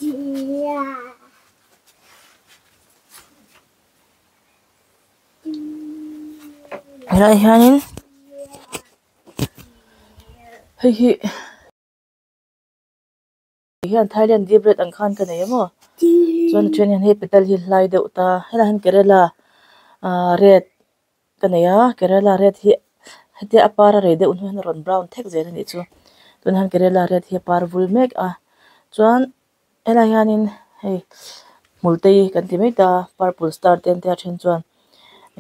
Helai hianin hei hi hian Thailand deep red ang khan ka nei a maw chuan a then hian hei petal hi hlai deuh ta helai hian kerala ah red ka nei a kerala red hi hetia a par a rei deuh hnu hian a rawn brown thek zel a nih chu tunah hian kerala red hi a par vul mek a chuan. Helai hianin hei hmultei kan ti mai ta purple star te an tia then chuan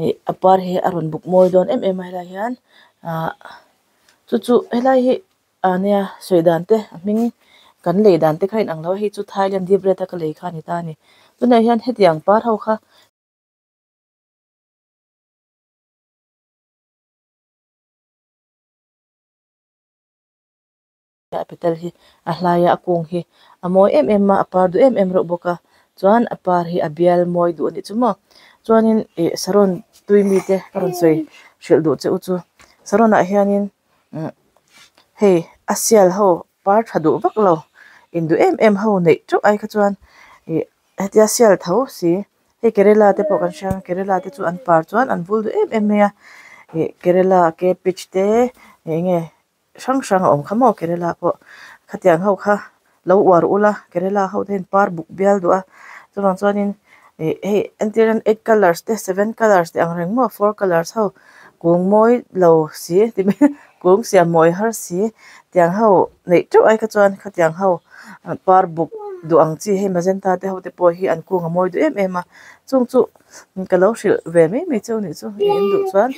ih a par hi a rawn buk mawi dawn em em a helai hian ahh chu chu helai hi ah nia sawi dan te a hming kan lei dan te kha a inang lo a hei chu Thailand deep red a ka lei kha a ni ta a ni tunah hian hetiang par ho kha. A petal hi a hlai a a kung hi a mawi em em a a par duh em em reuh bawk a chuan a par hi a bial mawi duh a nih chu maw chuanin ih saron tui mite ka rawn sawi hrilh duh che u chu saron ah hianin umm hei a sial ho par tha duh vak lo induh em em ho neih teuh ai kha chuan ih hetia sial tho si hei kerela te pawh kan hria ang kerela te chu an par chuan an vul duh em em mai a ih kerela ke peach te eng nge. Hrang hrang a awm kha maw kerela pawh khatiang ho kha lo uar ula kerela ho te hian par buk bial duh a chuvang chuanin ih hei entir nan eight colours te seven colours tih ang reng maw four colours ho kung mawi lo si ti mai kung siam mawi har si tiang ho neih teuh ai kha chuan khatiang ho par buk duh ang chi hei magenta te ho te pawh hi an kung a mawi duh em em a chung chu. Ka lo hrilh ve mai mai cheu nih chu ih in duh chuan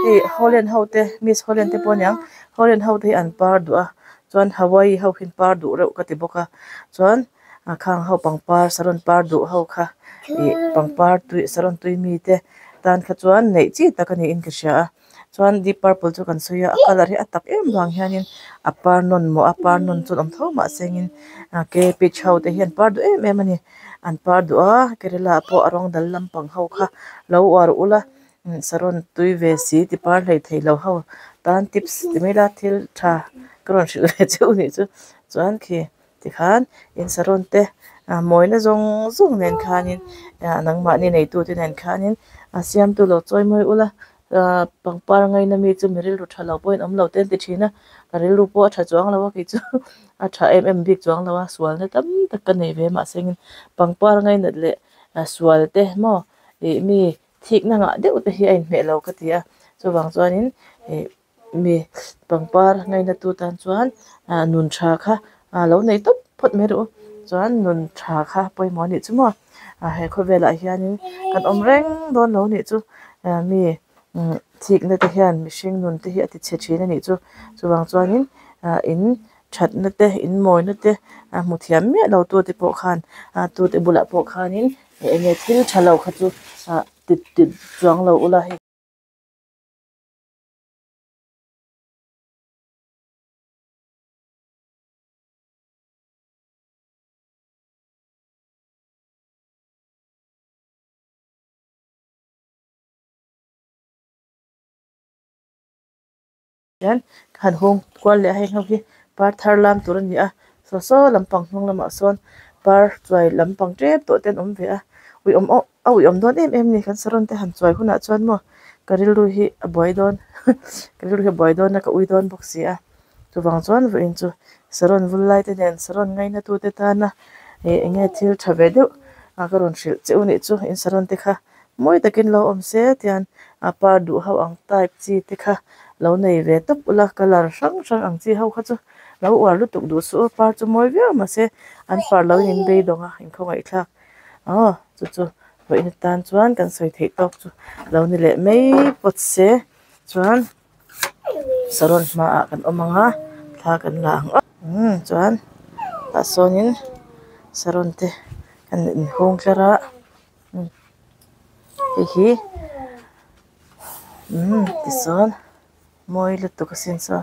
hei Holland ho te miss Holland te pawh a niang Holland ho te hi an par duh a chuan Hawaii ho hi an par duh reuh ka ti bawk a chuan a khang ho pangpar saron par duh ho kha ih pangpar tui saron tui mi te tan kha chuan neih chi tak a niin ka hria a chuan deep purple chu kan sawi a a colour hi a tak em vang hianin a par nawn maw a par nawn chu an awm tho mahse engin ke peach ho te hi an par duh em em a ni. An par duh a kerela ah pawh a rawng dal lampang ho kha lo uar ula saron tui ve si ti par hlei thei lo ho tan tips ti mai la thil tha ka rawn hrilh ve cheu nih chu chuan khi tikhan in saron te ah mawina zawng zawng nen khanin ah nangmahni neitu te nen khanin a siamtu lo chawi mawi ula Ahh pangpar ngaina mi chu mi rilru tha lo pawhin awm lo te an ti thin a, ka rilru pawh a tha chuang lo a kei chu a tha em em bik chuang lo a, sualna tam tak ka nei ve mahse engin pangpar ngainat leh sual te maw ih mi thikna ngah deuh te hi a inhmeh lo ka ti a, chuvang chuanin ih mi pangpar ngaina tu tan chuan ah nun tha kha ah lo nei tawp phawt mai rawh u, chuan nun tha kha pawimawh a nih chu maw. Ah he khawvelah hianin kan awm reng dawn lo nih chu ah mi umm thikna te hian mihring nun te hi a ti chhe thin a nih chu chuvang chuanin ah in thatna te in mawina te a hmu thiam miah lo tu te pawh khan ah tute bulah pawh khanin eng nge thil tha lo kha chu ah ti ti chuang lo ula hei. Hian ka han hawng kual leh a heng ho hi par thar lam tur a ni a saw saw lampang hnung lamah sawn par chuai lampang tep tawh te an awm ve a ui awm awh a ui awm dawn em em a ni kan saron te han chuai hunah chuan maw ka rilru hi a buai dawn ka rilru hi a buai dawn a ka ui dawn bawk si a. Chuvang chuan vawiin chu saron vul lai te nen saron ngaina tu te tana ih eng nge thil tha ve deuh a ka rawn hrilh che u nih chu in saron te kha mawi takin lo awm se tian a par duh ho ang type chi te kha lo nei ve tawp ula colour hrang hrang ang chi ho kha chu lo uar lutuk duh suh u par chu mawi viau mahse an par lo in in beidawng a inkhawngaih thlak aw chu chu vawiin atan chuan kan sawi theih tawk chu lo ni leh mai pawt se chuan. Saron hmaah kan awm ang a thla kan la ang aw umm chuan tah sawnin saron te an inhung tlar a umm hei hi umm tisawn mawi lutuk asin saw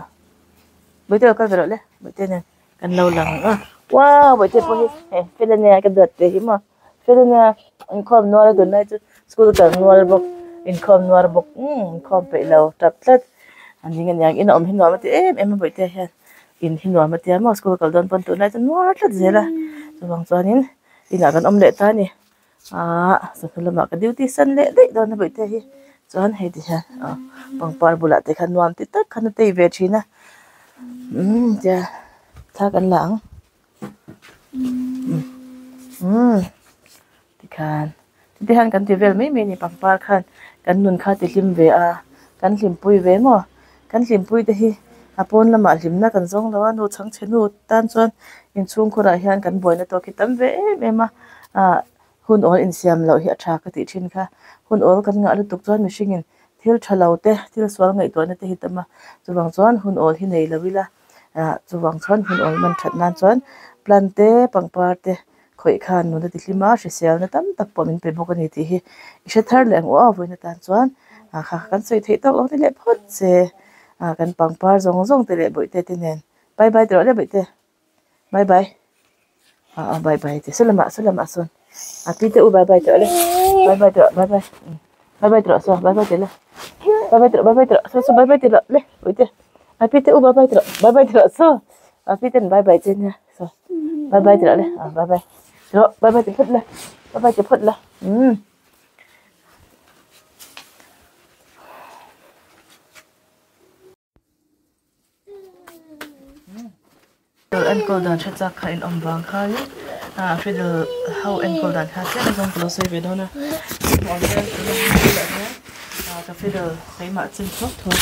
bawihte lo kal ve rawh le bawihte nen kan lo lang ang a wow bawihte pawh hi hei fel ania ka duat ve hi maw. Fel ania inkhawm nual a tunlai chu school kal nual bawk inkhawm nuar bawk umm inkhawm peih lo tap tlat a ning aniang in a awm hi nuam a ti em em a bawihte hian in hi nuam a tia maw school kal dawn pawn tunlai chu nuar tlat zel a chuvang chuanin. Inah kan awm leh ta a ni. Aaa chawhnu lamah ka duty san leh daih dawn a bawihte hi chuan hei ti hian aw pangpar bulah te khan nuam ti tak khan a tei ve thin a umm tia thla kan la ang umm tikhan ti hian kan ti vel mai mai a ni pangpar khan kan nun kha ti hlim ve a kan hlimpui ve maw kan hlimpui te hi a pawn lamah hlimna kan zawng lo a nu chhangchhe nu tan chuan inchhungkhurah hian kan buaina tawk hi tam ve em em a ah hun awl insiam loh hi a tha ka tih thin kha hun awl kan ngah lutuk chuan mihringin thil tha lo te thil sual ngaihtuahna te hi tam a chuvang chuan hun awl hi nei lo ila ah chuvang chuan hun awl man that nan chuan plant te pangpar te khawih khan nuna ti hlim a hriselna tam tak pawh min pe bawk a ni tih hi i hre thar leh ang u a vawiin atan chuan ah kha kan sawi theih tawk lo ni leh phawt che ah kan pangpar zawng zawng te leh bawihte te nen bye bye tawh le bawihte bye bye ah ah bye bye ti saw lamah saw lamah sawn a pi te u bye bye tawh le bye bye tawh bye bye bye bye tawh saw bye bye teh le bye bye tawh bye bye tawh saw saw bye bye teh le bawihte a pi te u bye bye tawh bye bye tawh saw a pi ten bye bye che nia. Saw bye bye ti rawh le ah bye bye ti rawh bye bye ti phawt la bye bye ti phawt la umm. Enkawl dan hre chak kha in awm vang khanin ah fiddle ho enkawl dan kha tlem azawng ka lo sawi ve dawn a ah ka fiddle keimah chin thuak thuak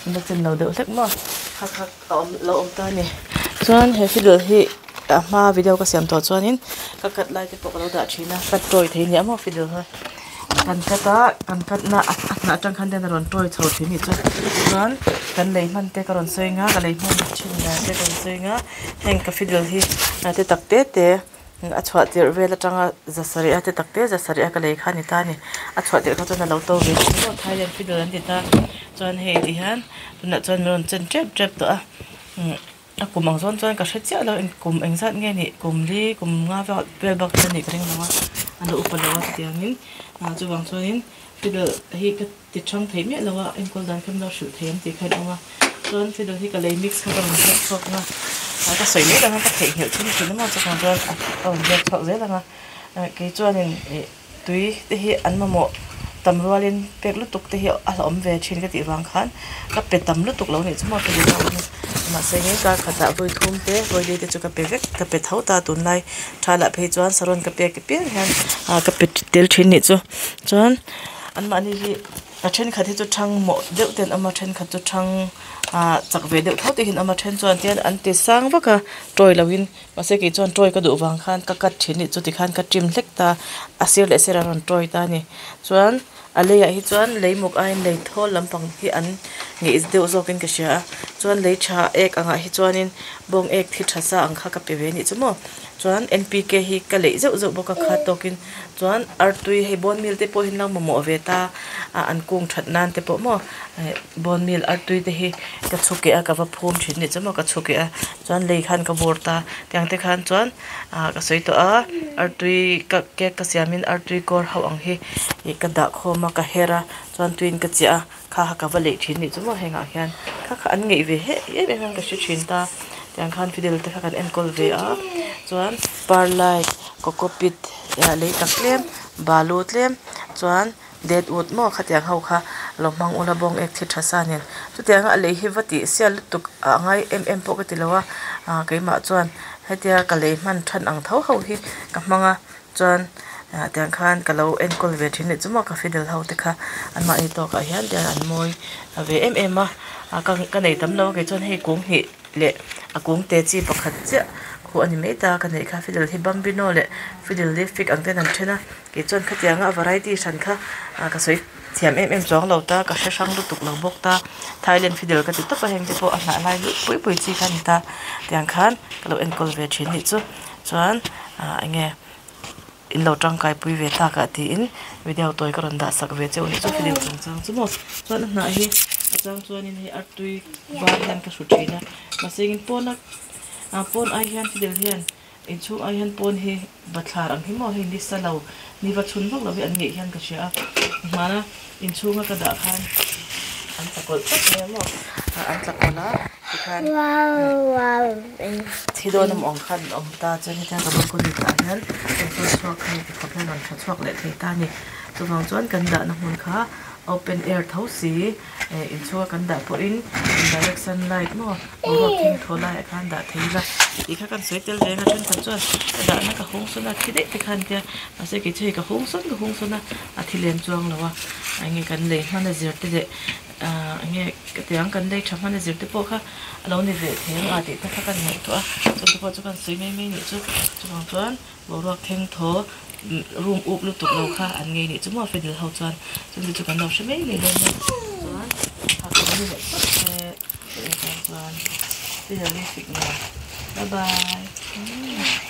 in la chin lo deuh hlek maw kha kha. a awm lo awm ta a ni chuan he fiddle hi a hma video ka siam tawh chuanin ka cut lai te pawh ka lo dah thin a cut tawi thei nia maw fiddle hi kan cut a kan cut na a hnah atang khan hian a rawn tawi chho thin anih chu chuan kan lei hman te ka rawn sawi ang a ka lei hman thin dan te ka rawn sawi ang a heng ka fiddle hi te tak te te a chhuah tirh vel atanga za sarih a te tak te za sarih a ka lei kha a ni ta a ni a chhuah tirh kha chuan a lo to ve thin maw Thailand fiddle an ti ta chuan hei ti hian tunah chuan min rawn chen tep tep tawh a umm a kum ang zawn chuan ka hre chiah lo eng kum engzat nge nih kum li kum nga vel bak chu a nih ka ring lo a a lo upa lo a chutiangin ah chuvang chuanin fiddle hi ka ti thang thei miah lo a enkawl dan kha min lo hrilh thei ang tih kha in awm a chuan fiddle hi ka lei mix kha ka rawn ziak chhuak ang a ah ka sawi mai dang a ka theihnghilh thin thin emaw chuvang chuan a ka rawn ziak chhuak zel ang a ah kei chuanin ih tui te hi an mamawh tam rualin pek lutuk te hi a hlauhawm ve thin ka tih vang khan ka pe tam lutuk lo nih chu maw fiddle ho hi mahse hei kar khatah vawi thum te vawi li te chu ka pe vek ka pe tho ta tunlai tha lah phei chuan saron ka pek apiang hian ah ka pe tel thin nih chu chuan. Anmahni hi a thenkhat hi chu thang mawh deuh te an awm a thenkhat chu thang ah chak ve deuh tho te hi an awm a then chuan tian an ti sang vak a tawi lo in mahse kei chuan tawi ka duh vang khan ka cut thin anih chu tikhan ka trim hlek ta a sir leh sirah a rawn tawi ta a ni chuan a leiah hi chuan lei muk aiin lei thawl lampang hi an ngeih deuh zawk in ka hria a chuan lei tha ek angah hi chuanin bawng ek thi tha sa ang kha ka pe ve anih chu maw chuan N P K hi ka leih zeuh zeuh bawk a kha tawkin. Chuan artui hei bone meal te pawh hi an lo mamawh ve ta a an kung that nan te pawh maw bone meal artui te hi ka chhu keh a ka va phum thin anih chu maw ka chhu keh a chuan lei khan ka vur ta tiang te khan chuan ah ka sawi tawh a artui ka cake ka siam in artui kawr ho ang hi ih ka dah khawm a ka her a chuan tuiin ka chiah a kha kha ka va leih thin anih chu maw hengah hian kha kha an ngeih ve heh em em hian ka hre thin ta tiang khan fiddle te kha kan enkawl ve a chuan perlite cocopeat ah lei tak tlem balu tlem chuan deadwood maw khatiang ho kha lo hmang ula bawng ek thi tha sa nen chutiang a lei hi va tih sial lutuk a ngai em em pawh ka ti lo a ah keimah chuan hetia ka lei hman than ang tho ho hi ka hmang a. Chuan ah tiang khan ka lo enkawl ve thin leh chu maw ka fiddle ho te kha anmahni tawkah hian tiang an mawi ve em em a ah ka ka nei tam lo a kei chuan hei kung hnih leh a kung te chi pakhat chiah khu a ni mai ta ka neih kha fiddle hi bambino leh fiddle leaf fig ang ten an then a kei chuan khatianga a variety hran kha ah ka sawi thiam em em chuang lo ta ka hre hrang lutuk lo bawk ta Thailand fiddle ka ti tawp a heng te pawh a hnah lai luih pui pui chi kha a ni ta tiang khan ka lo enkawl ve thin nih chu. Chuan ah enge in lo tangkai pui ve tak ah tiin video tawi ka rawn dah sak ve cheu anih chu fiddle chungchang chu maw chuan a hnah hi a chang chuanin hei artui var hian ka hru thin a mahse engin pawn a ah pawn ai hian fiddle hian inchhung ai hian pawn hi bathlar ang hi maw hei ni sa lo ni va chhun vak lo hi an ngeih hian ka hria a hmana inchhunga ka dah khan. An tla kawlh tlat mai a maw an tla kawlh a tikhan thi dawn emaw ang khan an awm ta chuan hetiang ka balcony tah hian rawn sawn chhuak kha heti khawp hian rawn tha chhuak leh thei ta a ni chuvang chuan kan dahna hmun kha open air tho si eh inchhunga kan dah pawhin direct sunlight maw boruak thing thaw laiah khan dah thei ila tih kha kan sawi tel reng a thenkhat chuan ka dahna ka hung sawn a thi daih te khan tia mahse kei chu hei ka hung sawn ka hung sawn a. A thi lem chuang lo a, enge kan lei hman a zir te leh ahh enge tiang kan lei tha hman a zir te pawh kha a lo ni ve thei ang a tih te kha kan ngaihtuah a, chungte pawh chu kan sawi mai mai nih chu chuvang chuan boruak thleng thaw room up lutuk lo kha an ngei nih chu maw fidel ho chuan chungte chu kan lo hre mai mai dawn nia chuan thak lo ni leh phawt se chuan fidel hi fik nen bye bye.